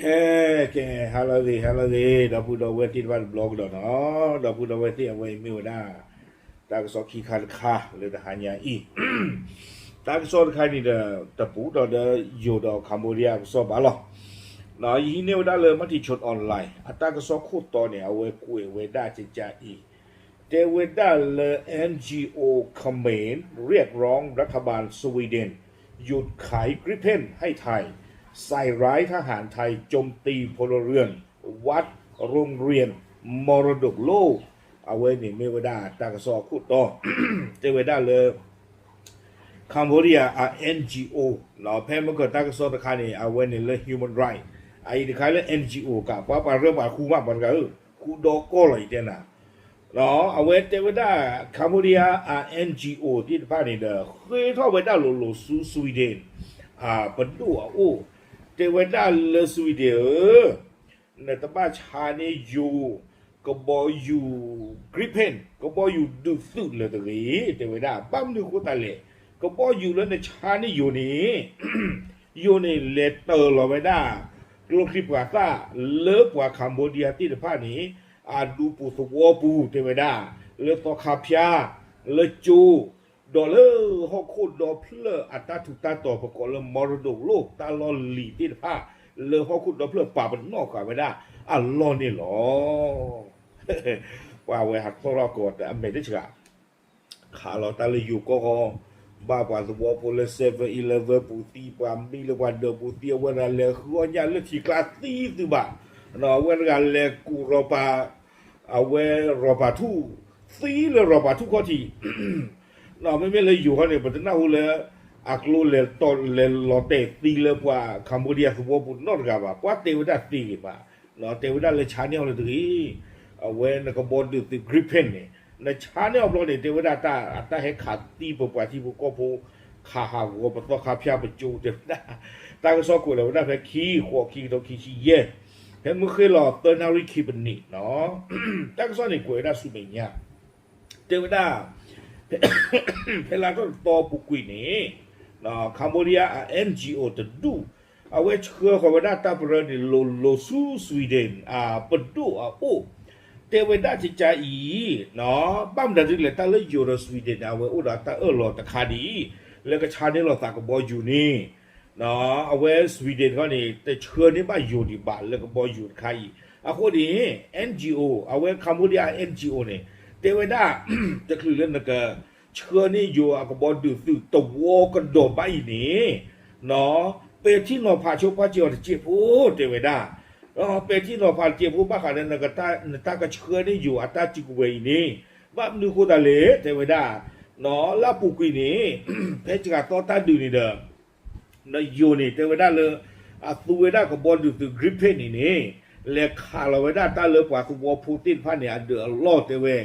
အဲ ကဲ ဟါလၢအဂ့ၤ ဟါလၢအဂ့ၤ ဒီပုၢ်ဒီဝဲၢ်သ့ၣ်တဖၣ်တဘျီကဒီးနီၤ, ဒီပုၢ်ဒီဝဲၢ်သ့ၣ် အဝဲအံၤမ့ၢ်ဝဲဒၣ် တၢ်ကစီၣ်ခံခါတခါလၢတဟါညါအံၤ, တၢ်ကစီၣ်တခါန့ၣ်ဒီး တပူၤဒီးဒီးယိၤဒီး Cambodia အကစီၣ်ဘၣ်လီၤ. ယဟံးန့ၢ်ဝဲဒၣ်လၢ Matichon Online အတၢ်ကစီၣ်ခိၣ်တီန့ၣ် အဝဲကွဲးဝဲဒၣ်ကကါအံၤ တဲဝဲဒၣ်လၢ NGO Khmer เรียกร้องรัฐบาลสวีเดน หยุดขาย Gripen ให้ไทย ใส่ร้ายทหารไทย โจมตีพลเรือน วัด โรงเรียน มรดกโลก အဝဲန့ၣ်မ့ၢ်ဝဲဒၣ်တၢ်ကစီၣ်အခိၣ်တီ တဲဝဲဒၣ်လၢ Cambodia အ NGO ဖဲမ့ၢ်ကတၢ်ကစီၣ်တခါန့ၣ် အဝဲန့ၣ်လၢ human right အအံၤတခါလၢ NGO က ပှၤပှၤရၢပှၤဃူမး ပှၤတဂၤဧၢ ဃူဒီကီၢ်လီၤ ယတဲနၤ အဝဲတဲဝဲဒၣ် Cambodia အ NGO သ့ၣ်တဖၣ်န့ၣ်ဒီး ဃ့ထီၣ်ဝဲဒၣ်လိၤလိၤဆူ Sweden ပဒိၣ်အအိၣ် တဲဝဲဒၣ်လၢ Sweden ဧၢ နတဘၣ်ဆါန့ၢ်ယိၤ ကဘီယူၤ Gripen ကဘီယူၤဒုးသုးလၢၤတဂ့ၤ တဲဝဲဒၣ် ဘၣ်မနုၤဃိသတးလဲၣ် ကဘီယူၤလၢနဆါန့ၢ်ယိၤန့ၣ် ယိၤန့ၣ်လဲၤတၢၤလီၤဝဲဒၣ် ကျိချံမျိာ်သၣ် လၢပှၤ Cambodia သ့ၣ်တဖၣ်န့ၣ် အဒူပူၤသဝီပူၤ တဲဝဲဒၣ် လၢသီခါဖၠါ လၢကၠိ ဒီးလၢဟီၣ်ခိၣ်ဒီဖျၢၣ်အတၢ်ထူးတၢ်တီၤ ပကိးလၢ မရဒိုလိၣ် တၢ်လီၢ်လံၤသ့ၣ်တဖၣ် လၢဟီၣ်ခိၣ်ဒီဖျၢၣ်ပာ်ပနီၣ်ဃာ်ဝဲဒၣ်အလီၢ်န့ၣ်လီၤ. ပှၤဝဲဟးထီၣ်ထီၣ်ကီးတၢ်အမဲာ်တဆှး ခးလီၤတၢ်လၢယိၤကီၢ်ဃီ, ဘၣ်ပှၤသဝီဖိလၢ seven eleven ပူၤသံ, ပှၤမံလၢပှၤဒၢးပူၤသံ, အဝဲတဂၤလဲၤဃုအီၣ်ညၣ်လၢထံကျါသံသုဘၣ်, အဝဲတဂၤလဲၤကူးရီၤပၤ, အဝဲရီၤပၤထူၣ်, သံလၢရီၤပၤထူၣ်ခီၣ်ထံး မ့မ့ၢ်လၢယိၤဃီန့ၣ် ပတနၢ်ဟူလၢ အကျိလဲၤတီလဲၤလီၤတဲာ်သံလၢပှၤ Cambodia သဝီပူၤနီတဂၤဘၣ်, ကွၢ်တဲဝဲဒၣ်သ့ဂ့ၤမး, တဲဝဲဒၣ်လၢဆါန့ၢ်အီၤလၢတဂ့ၤ, အဝဲနကဘီဒုးသုး Gripen န့ၣ် နဆါန့ၢ်အီၤဘျီန့ၣ် တဲဝဲဒၣ်တၢ်အတၢ်ဟဲခးသံပပှၤထံဖိကီၢ်ဖိ ခးဟးဂီၤပသီခါဖၠါပကၠိတဲဝဲဒၣ်, တၢ်ကစီၣ်ကွဲးလီၤဝဲဒၣ်ဖဲခံ ဃိး ခံကထိခံဆံယဲၢ်, ဖဲမုၢ်ဃ့ၢ်လီၤသၢနၣ်ရံၣ်ခံပနံးနီၤ, တၢ်ကစီၣ်န့ၣ်ကွဲးဝဲဒၣ်ဆူမဲာ်ညါ တဲဝဲဒၣ် ဖဲလါထီၣ်တသီပူၤကွံာ်န့ၣ် Cambodia အ NGO တဒူၣ် အဝဲဆှၢဃီၤဝဲဒၣ်တၢ်ပရၢန့ၣ် လိၤလိၤဆူ Sweden အပဒိၣ်အအိၣ်, တဲဝဲဒၣ်ကကါအံၤ ဘၣ်မတၤဒ်လဲၣ် တၢ်လၢယိၤဒီး Sweden န့ၣ် အဝဲအိၣ်ဒီးတၢ်အၢၣ်လီၤတခါဒ်အံၤ, လၢကဆါန့ၢ်လိာ်သးကဘီယူၤန့ၣ် အဝဲ Sweden တခီန့ၣ် တဆှၢန့ၢ်ဘၣ်ယိၤဒံးဘၣ်လၢကဘီယူၤတခါအံၤ, အဃိန့ၣ် NGO အဝဲ Cambodia NGO န့ၣ် တဲဝဲဒၣ် တချုးလၢနက ဆှၢန့ၢ်ယိၤအကဘီဒုးသုးတဝီကဒီးဘၣ်အံၤန့ၣ် ပဲာ်ထံနီၤဖးဆိပှၢ်စ့ၢ်အီၤတစဲးဖိ တဲဝဲဒၣ်, ပဲာ်ထံနီၤဖးတစဲးဖိဘၣ်ဃးလၢ နတၢ်ကဆှၢန့ၢ်ယိၤအတၢ်စုကဝဲၤအံၤန့ၣ် ဘၣ်မနုၤဃိသတးလဲၣ် တဲဝဲဒၣ်, လၢအပူၤကွံာ်န့ၣ် ဖဲစှၤသီတၢ်ဒုးန့ၣ်ဒီး ဒီးယိၤန့ၣ် တဲဝဲဒၣ်လၢ အသူဝဲဒၣ်ကဘီဒုးသုး Gripen န့ၣ်န့ၣ် လဲၤခးလီၤဝဲဒၣ်တၢ်လၢပှၤသဝီဖိသ့ၣ်တဖၣ်န့ၣ် အဒၢးအလီၢ်တဲဝဲ,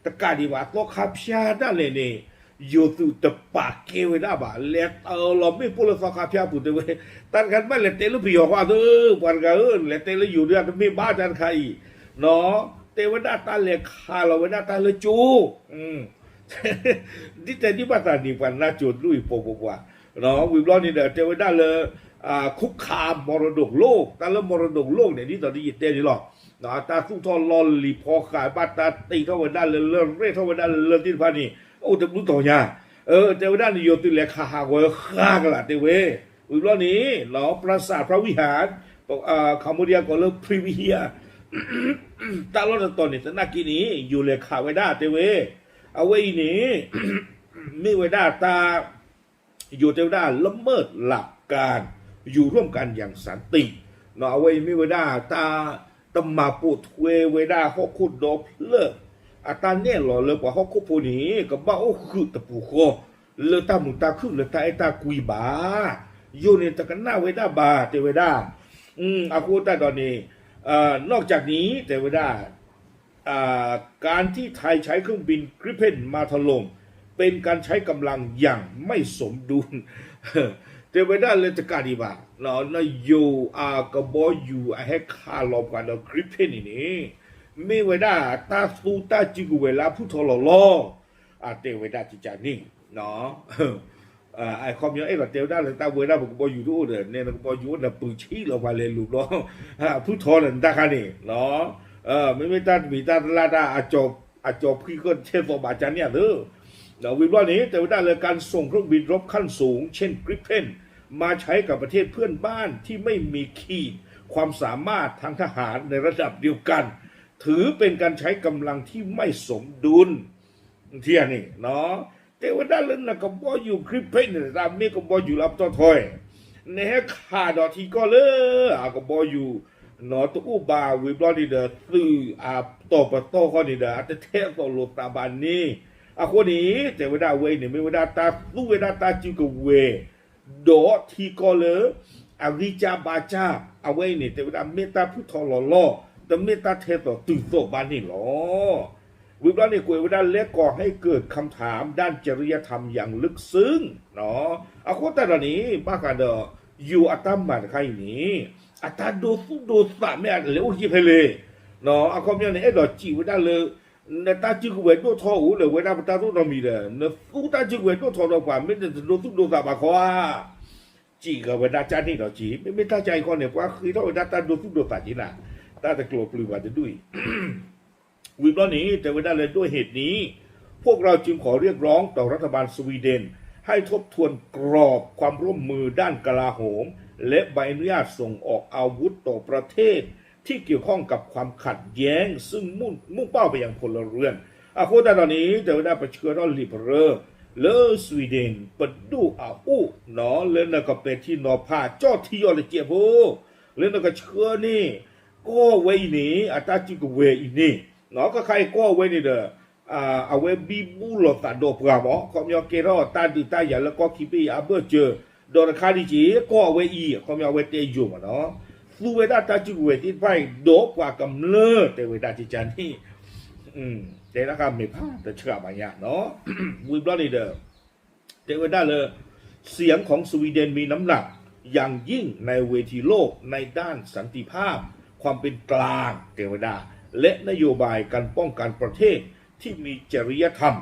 တကးဒံးဘၣ် သီခါဖၠါဒၣ်လဲာ်န့ၣ် ယိၤသုးတပာ်ကဲဝဲဒၣ်ဘၣ် လဲၤတၢၤလီၤမ့ၣ်ပိၢ်လၢသီခါဖၠါပူၤတဲဝဲ, တၢ်တခါတဘၣ်လဲၤတဲလၢပယီၤဃီသၢ ပှၤတဂၤဧၢ လဲၤတဲလၢယိၤဒၣ်တမ့ၢ်ဘၣ်တၢ်တခါအံၤ, တဲဝဲဒၣ်တၢ်လဲၤခးလီၤဝဲဒၣ်တၢ်လၢကၠိ ဒ်တဲဒ်ဘၣ်သးန့ၣ် ပှၤနၢ်ကၠိဒိၣ်အံၤပိာ်ပိာ်ပှၤ, ဝံၤဘျီန့ၣ်ဒီး တဲဝဲဒၣ်လၢ ခုခး မရဒိုလိၣ် တၢ်လၢ မရဒိုလိၣ် န့ၣ် ဒ်သိးဒ်ယတဲန့ၣ်လီၤ, တၢ်သူၣ်ထီၣ်လီၢ်လံၤဖီဃး ဘၣ်တၢ်တ့ထီၣ်ဝဲဒၣ်လၢလၢၢ်ရဲၣ်ထီၣ်ဝဲဒၣ်လၢလၢၢ်သ့ၣ်တဖၣ်န့ၣ် အိၣ်တဘျုးတီၤညါ, တဲဝဲဒၣ်န့ၣ် ယိၤသုးလဲၤခးဟးဂီၤဃါကလာ်တဲဝဲ, ဝံၤဘျီန့ၣ် ပရၢစး พระวิหาร Cambodia ကိးလၢ พระวิหาร တၢ်လီၢ်တတီၤန့ၣ် သနာ်က့န့ၣ် ယိၤလဲၤခးဝဲဒၣ်တဲဝဲ, အဝဲအံၤန့ၣ် မ့ၢ်ဝဲဒၣ်တၢ် ယိၤတဲဝဲဒၣ် ละเมิดหลักการอยู่ร่วมกันอย่างสันติ အဝဲအံၤမ့ၢ်ဝဲဒၣ်တၢ်တမၤပိာ်ထွဲဝဲဒၣ်ဟီၣ်ခိၣ်ဒီဖျၢၣ် အတၢ်နဲၣ်လီၤလၢပှၤဟီၣ်ခိၣ်ဖိန့ၣ် ကဘၣ်အိၣ်ဃုာ်တပူၤဃီ လၢတၢ်မုာ်တၢ်ခုၣ်လၢတၢ်အဲၣ်တၢ်ကွံဘၣ်. ယိၤန့ၣ်တကနၣ်ဝဲဒၣ်ဘၣ် တဲဝဲဒၣ် အဃိသတးဒီးန့ၣ် นอกจากนี้ တဲဝဲဒၣ် การที่ไทยใช้เครื่องบิน Gripen มาถล่ม เป็นการใช้กำลังอย่างไม่สมดุล တဲဝဲဒၣ်လၢတကးဒံးဘၣ် ယိၤအကဘီယူၤအဟဲခးလီၤပှၤဒီး Gripen န့ၣ်န့ၣ် မ့ၢ်ဝဲဒၣ်တၢ်သူတၢ်စုကဝဲၤလၢအဖုၣ်ထီလီၤလီၤ. အတဲဝဲဒၣ်ကကန့ၣ် အခီပညီအဲၣ်ဒိးတဲဝဲဒၣ်လၢတၢ်ဝဲဒၣ်ပကဘီယူၤတအိၣ်ဒီး နဲနကဘီယူၤအိၣ်ဒီးပုၢ်ဆံးလီၤပှၤလဲၤလူၤဘျီ ဖုထီဒီးနတၢ်ခါန့ၣ် မ့မ့ၢ်တၢ်တမံၤတၢ်တလၢ်တၢ် အကၠီၤဖှံကီၢ်တထဲသိးဘၣ်ကန့ၣ်အသၢ ဒီးဝံၤဘျီန့ၣ် တဲဝဲဒၣ်လၢ การส่งเครื่องบินรบขั้นสูง เช่น กริปเพน มาใช้กับประเทศเพื่อนบ้านที่ไม่มีขีดความสามารถทางทหารในระดับเดียวกัน ถือเป็นการใช้กำลังที่ไม่สมดุล ထံၣ်န့ၣ် တဲဝဲဒၣ်လၢနကဘီယူၤ Gripen န့ၣ် တၢ်မ့ၢ်ကဘီယူၤလၢအပတီၢ်ထီၣ် နဟဲခးဒီးထံကီၢ်လၢအကဘီယူၤ နီၢ်တအိၣ်ဘၣ်ဝံၤဘျီန့ၣ်ဒီး သုးအတီၤပတီၢ်ဃီန့ၣ်ဒီး အတထဲသိးလိာ်သးဘၣ်န့ၣ် အဃိန့ၣ် တဲဝဲဒၣ်အဝဲအံၤန့ၣ် မ့ၢ်ဝဲဒၣ်တၢ်သူဝဲဒၣ်တၢ်စုကဝဲၤ ဒီးထံကီၢ်လၢ အဂံၢ်စၢ်ဘါစၢ် အဝဲအံၤန့ၣ် တဲဝဲဒၣ်မ့ၢ်တၢ်ဖုၣ်ထီၣ်လီၤလီၢ် တမ့ၢ်တၢ်ထဲသိးတုၤသိးဘၣ်န့ၣ်လီၤ. ဝံၤဘျီန့ၣ် ကွဲးဝဲဒၣ် และก่อให้เกิดคำถามด้านจริยธรรมอย่างลึกซึ้ง အဃိသတးဒီးန့ၣ် ဘၣ်ဃးဒီး ယိၤအတၢ်မၤတခါအံၤန့ၣ် အတၢ်ဒိသူၣ်ဒိသးမ့ၢ်အလဲၤအိၣ်တက့ၢ်ဖဲလဲၣ် အခီပညီန့ၣ် အဲၣ်ဒိးစံးဝဲဒၣ်လၢ နတၢ်စုကဝဲၤဒိၣ်ထီၣ်အိၣ်လၢဝဲဒၣ်ပတၢ်သိၣ်နီတမံၤဒီး နသူတၢ်စုကဝဲၤဒိၣ်ထီၣ်ဒီးပှၤ မ့ၢ်နတဒိသူၣ်ဒိသးဘၣ်ခီဧါ စံးကဝဲဒၣ်ကန့ၣ်ဒီးက့ၤ မ့မ့ၢ်တၢ်ကါအံၤခီန့ၣ် ပှၤဃ့ထီၣ်ဝဲဒၣ်တၢ်ဒိသူၣ်ဒိသးက့ၤနၤ တၢ်တကျိၤပျုၤဘၣ်တဒူၣ်အံၤ ဝံၤဘျီန့ၣ် တဲဝဲဒၣ်လၢ ด้วยเหตุนี้ พวกเราจึงขอเรียกร้องต่อรัฐบาลสวีเดน ให้ทบทวนกรอบความร่วมมือด้านกลาโหม และใบอนุญาตส่งออกอาวุธต่อประเทศที่เกี่ยวข้องกับความขัดแย้ง ซึ่งมุ่งมุ่งเป้าไปยังพลเรือน အဃိသတးဒီးန့ၣ် တဲဝဲဒၣ်ပဆှၢထီၣ်လံာ်ပရၢ လၢ Sweden ပဒိၣ်အအိၣ်နီၤ လၢနကပဲာ်ထံနီၤဖး ကၠီၣ်ထံအီၤတစဲးဖိ လၢနကဆှၢန့ၢ် ကီၢ်ဝဲအံၤန့ၣ် အတၢ်စုကဝဲၤအံၤန့ၣ် ကခါအံၤကီၢ်ဝဲန့ၣ်ဒီး အဝဲဘံဘူလီၤသးဒီးပှၤမး ခီပညီကဲထီၣ်တၢ်ဒုးတၢ်ယၤလၢကီၢ်ခံဘ့ၣ်အံၤအဘၢၣ်စၢၤ ဒီးတခါဒံးက့ၤ ကီၢ်အဝဲအံၤ ခီပညီအဝဲတဲယိၤမးနီၤ သူဝဲဒၣ်တၢ်စုကဝဲၤသ့ၣ်တဖၣ်အံၤ ဒီးပှၤကမျၢၢ်တဲဝဲဒၣ်ကကန့ၣ် တဲဒၣ်ဃာ်မ့ၢ်ဖးတဆှးဘၣ်ညါနီၤ ဝံၤဘျီန့ၣ်ဒီး တဲဝဲဒၣ်လၢ เสียงของสวีเดนมีน้ำหนักอย่างยิ่งในเวทีโลกในด้านสันติภาพ ความเป็นกลาง တဲဝဲဒၣ် และนโยบายการป้องกันประเทศที่มีจริยธรรม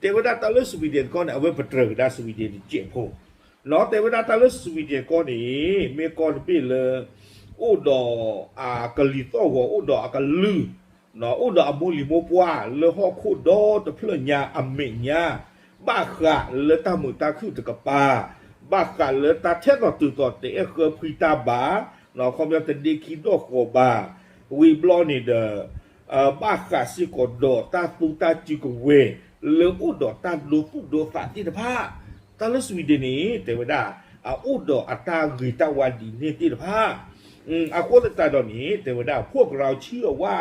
တဲဝဲဒၣ်တၢ်လၢ Sweden ကီၢ်န့ၣ် အဝဲပတြၢၤကဒါ Sweden တစဲးဖိ နီၤ တဲဝဲဒၣ်တၢ်လၢ Sweden ကီၢ်န့ၣ် မ့ၢ်ကီၢ်တဘ့ၣ်လၢ အိၣ်ဒီးအကလံၤသီၣ်ဂီၤ အိၣ်ဒီးအကလုၢ် အိၣ်ဒီးအမိၢ်လံၤမိၢ်ပှၢ်လၢဟီၣ်ခိၣ်ဒီတဖျၢၣ်ညါအမဲာ်ညါ ဘၣ်ဃးလၢတၢ်မုာ်တၢ်ခုၣ်တကပၤ ဘၣ်ဃးလၢတၢ်ထဲသိးတုၤသိးတအဲၣ်ဃၢဖှံတၢ်ဘၣ် ခီပညီတဒ့ခံဒီၣ်ဃီၤဘၣ် ဝံၤဘျီန့ၣ်ဒီး ဘၣ်ဃးစ့ၢ်ကီးဒီးတၢ်သူတၢ်စုကဝဲၤ လၢအိၣ်ဒီးတၢ်ဒိသူၣ်ဒိသးသ့ၣ်တဖၣ် တၢ်လၢ Sweden န့ၣ် တဲဝဲဒၣ် အအိၣ်ဒီးအတၢ်ဂ့ၤတၢ်ဝါဒ်န့ၣ်သ့ၣ်တဖၣ် အဃိသတးဒီးန့ၣ် တဲဝဲဒၣ် พวกเราเชื่อว่า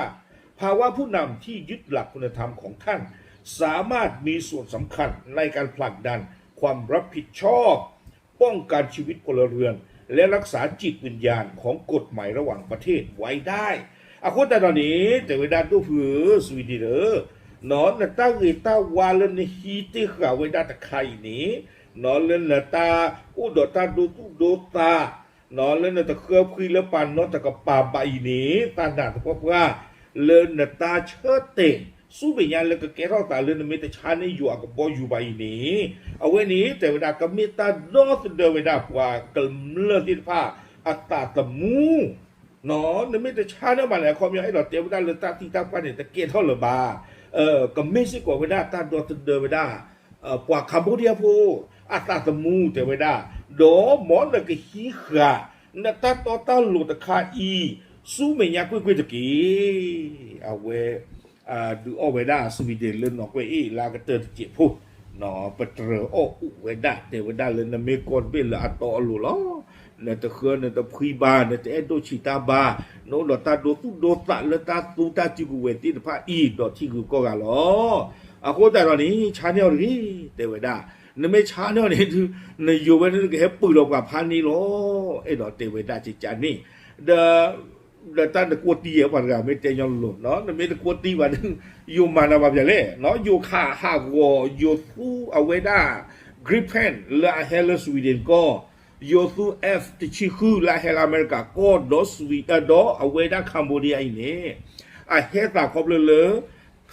ภาวะผู้นำที่ยึดหลักคุณธรรมของท่าน สามารถมีส่วนสำคัญในการผลักดันความรับผิดชอบ ป้องกันชีวิตพลเรือน และรักษาจิตวิญญาณของกฎหมายระหว่างประเทศไว้ได้ အဃိသတးဒီးန့ၣ် တဲဝဲဒၣ်ဒိၣ်ဖုဧၢ Sweden ဧၢ နီၤ နတၢ်ဂ့ၤတၢ်ဝါလၢနဟံးတ့ၢ်ဃာ်ဝဲဒၣ်တခါအံၤန့ၣ် နီၤ လၢနတၢ်အိၣ်ဒီးတၢ်ဒိသူၣ်ဒိသး နီၤ လၢနတဃၢဖှံလၢပှၤနီတကပၤဘၣ်အံၤန့ၣ် သးနာ်သပှၢ်ပှၢ် လၢနတၢ်ဆၢတဲာ် ဆူမဲာ်ညါလၢကကဲထီၣ်သးလၢနမ့ၢ်တဆါန့ၢ်ယိၤအကဘီယူၤဘၣ်အံၤန့ၣ် အဝဲန့ၣ် တဲဝဲဒၣ် ကမ့ၢ်တၢ်ဒီသဒၢဝဲဒၣ်ပှၤကမျၢၢ်သ့ၣ်တဖၣ် အသးသမူ နီၤ နမ့ၢ်တဆါန့ၢ်ဘၣ်န့ၣ် အခီပညီအဲၣ်ဒိးတဲဝဲဒၣ်လၢတၢ်သံတၢ်ပှၢ်န့ၣ် တကဲထီၣ်လၢၤဘၣ် ကမ့ၢ်စ့ၢ်ကီးဝဲဒၣ်တၢ်ဒီသဒၢဝဲဒၣ် ပှၤ Cambodia ဖိ အသးသမူတဲဝဲဒၣ် ဒီးမ်နကဟံးဃာ် နတၢ်တီတၢ်လိၤတခါအံၤ ဆူမဲာ်ညါကွ့ၢ်ကွ့ၢ်တက့ၢ်. အဝဲ ဒုးအီၣ်ဝဲဒၣ် Sweden လၢနီၢ်ကွဲအ့ၣ်လၢအကတၢၢ်တစဲးဖိ ပတြၢၤအီၣ်အိၣ်ဝဲဒၣ် တဲဝဲဒၣ်လၢနမ့ၢ်ကီၢ်တဘ့ၣ်လၢအတီအလိၤလီၤ. နတဃၢနတဖှံဘၣ် နတအဲၣ်ဒိၣ်ဆံးတၢ်ဘၣ် နအိၣ်ဒီးတၢ်ဒိသူၣ်ဒိသးလၢတၢ်သူတၢ်စုကဝဲၤသ့ၣ်တဖၣ်အံၤ ဒီးထံဂုၤကီၢ်ဂၤလီၤ. အဃိသတးဒီးန့ၣ် ဆါန့ၢ်အီၤတဂ့ၤ တဲဝဲဒၣ်. နမ့ၢ်ဆါန့ၢ်အီၤန့ၣ် နယိၤဝဲန့ၣ်ကဟဲပၢၢ်ဒီးပှၤဖးန့ၣ်လီၤ. အဲၣ်ဒိးတဲဝဲဒၣ်ကကန့ၣ် ဒီး ဒီးတၢ်နကွီၢ်တံၢ်ယဲ ပှၤတဂၤမ့ၢ်တဲညီလိၤလိၤ နမ့ၢ်တကွီၢ်တံၢ်ဘၣ်ဒီး ယိၤမၤနၤဘၣ်ဖျါလဲၣ်. ယိၤခးဟးဂီၤ ယိၤသူအဝဲဒၣ် Gripen လၢအဟဲလၢ Sweden ကီၢ်, ယိၤသူ F တဆံဃု လၢအဟဲလၢအမဲရကၤကီၢ် ဒီး Sweden ဒီးအဝဲဒၣ် Cambodia အံၤန့ၣ် အဟဲသးခီဖျိလၢ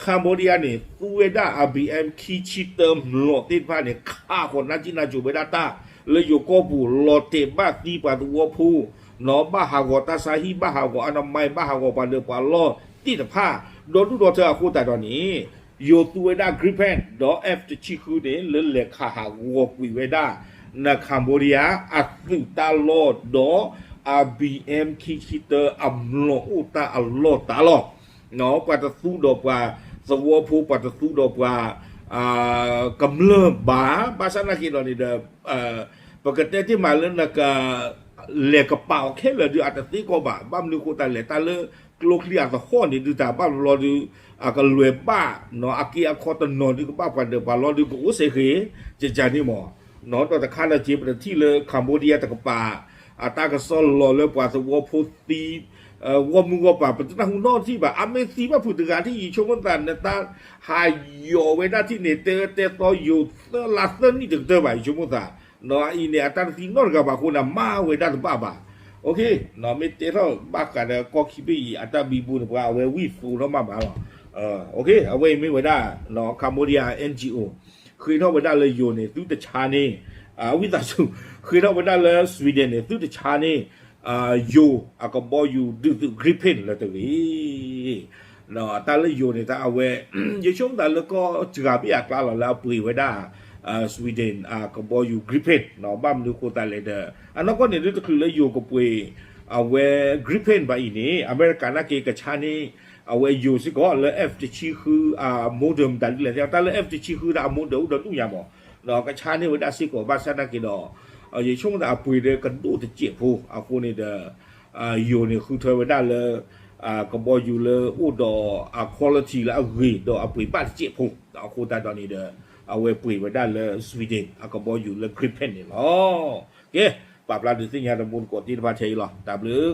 Cambodia န့ၣ် သူဝဲဒၣ် R B M ခံဆံတၢ မျီၣ်သ့ၣ်တဖၣ်န့ၣ် ခးဃီၤနါကံၣ်နါကိၤဝဲဒၣ်တၢ် လၢယိၤကီၢ်ပူၤ လီၤတဲာ်ဘၣ်သံပှၤသဝီဖိ နီၢ် ဘၣ်ဟးဂီၤတၢ်ဆါဟံၣ် ဘၣ်ဟးဂီၤအနီၢ်မံၤ ဘၣ်ဟးဂီၤပှၤဒၢးပှၤလီၢ်သ့ၣ်တဖၣ် ဒီဒူၣ်ဒီထၢအဃိသတးဒီးန့ၣ် ယိၤသူဝဲဒၣ် Gripen ဒီး F တဆံဃုန့ၣ် လၢလဲၤခးဟးဂီၤကွံာ်ဝဲဒၣ် န Cambodia အသုးတၢ်လီၢ်ဒီး R B M ခံဆံတၢ အမျီၣ်အိၣ်တၢ်အလီၢ်တၢ်လီၢ် ပှၤတသူဒီးပှၤသဝီဖိ ပှၤတသူဒီးပှၤ ကမျၢၢ်ဘၣ် ဘၣ်ဆၣ်သနာ်က့ဒီးန့ၣ်ဒီး ပကတဲတ့ၢ်မးလၢနက လဲၤကပာ်အီၤခဲလၢာ်ဒုးအတသ့ကီးဘၣ် ဘၣ်မနုၤအဃိသတးလဲၣ် တၢ်လၢကျိချံအသဟီၣ်န့ၣ်ဒုးတၢ်ဘၣ်ဘျီဒုး အကလွဲၤဘၣ် နီၢ် အက့အခီတနီၤဒုးကဘၣ်ပှၤဒၢးပှၤလီၢ်ဒုးကအိၣ်စ့ၢ်ကီး ကကန့ၣ်မး နီၢ် ဒီးတခါလၢက့ ပတထံၣ်လၢ Cambodia တကပၤ အတၢ်ကစီၣ်လီၤလၢပှၤသဝီဖိသံ ဂီၢ်မုၢ်ဂီၢ်ပၤ ပတနၢ်ဟူနီတထံၣ်ဘၣ် အမ့ၢ်သံဘၣ်ဖုးတဂၤထံၣ် ယဆိကမိၣ်သး နတၢ်ဟးယီၤဝဲဒၣ်ထံၣ်န့ၣ် တဲတဲသီယိၤသၢလါသၢနံၣ်တကတၢၢ်ဘၣ် ယဆိကမိၣ်သး နီၢ် အအံၤန့ၣ် အတၢ်တသံနီတဂၤဘၣ်အဃိန့ၣ် မၤဝဲဒၣ်တဘၣ်ဘၣ် နီၢ် မ့ၢ်တဲထီၣ်ဘၣ်ဃးဒီးကီၢ်ခံဘ့ၣ်အံၤ အတၢ်ဘံဘူန့ၣ် ပှၤအဝဲဝံၣ်သိးထီၣ်မးမးလီၤ အဝဲအံၤမ့ၢ်ဝဲဒၣ် Cambodia N G O ဃ့ထီၣ်ဝဲဒၣ်လၢယိၤန့ၣ် သုတဆါန့ၢ် ဝံသးစူၤ ဃ့ထီၣ်ဝဲဒၣ်လၢ Sweden န့ၣ် သုတဆါန့ၢ် ယိၤအကဘီယူၤဒုးသုး Gripen လၢၤတဂ့ၤ တၢ်လၢယိၤန့ၣ် တၢ်အဝဲ ယဆိကမိၣ်သးလၢကီၢ်စှၤဘ့ၣ်အကျါလီၤ လၢအပှ့ၤဝဲဒၣ် Sweden အကဘီယူၤ Gripen ဘၣ်မနုၤအဃိသတးလဲၣ်ဒီး အနီၢ်ကီၢ်န့ၣ်ဒုးတချုးလၢယိၤကပှ့ၤ အဝဲ Gripen ဘၣ်အံၤန့ၣ် အမဲရကၤနာ်က့ကဆါန့ၢ် အဝဲယိၤစ့ၢ်ကီးလၢ F တဆံဃု အ model မတၤဒ်လဲၣ် တၢ်လၢ F တဆံဃု တၢ်အ model အိၣ်ဒီးဒူၣ်ညါမး ကဆါန့ၢ်ဝဲဒၣ်စ့ၢ်ကီး ဘၣ်ဆၣ်သနာ်က့ဒီး ယဆိကမိၣ်သးအပှ့ၤဒီးကဒိၣ်တစဲးဖိ အဃိန့ၣ်ဒီး ယိၤန့ၣ်ဃုထၢဝဲဒၣ်လၢ ကဘီယူၤလၢအိၣ်ဒီးအ quality လၢအဂ့ၤဒီးအပှ့ၤဘၣ်တစဲးဖိ အဃိသတးဒီးန့ၣ်ဒီး အဝဲပှ့ၤဝဲဒၣ်လၢ Sweden အကဘီယူၤလၢ Gripen န့ၣ်လီၤ. ကဲ ပာ်ဖျါဒုးသ့ၣ်ညါတမူတကိးသ့ၣ်တဖၣ်ထဲအံၤလီၤ တၢ်ဘျုး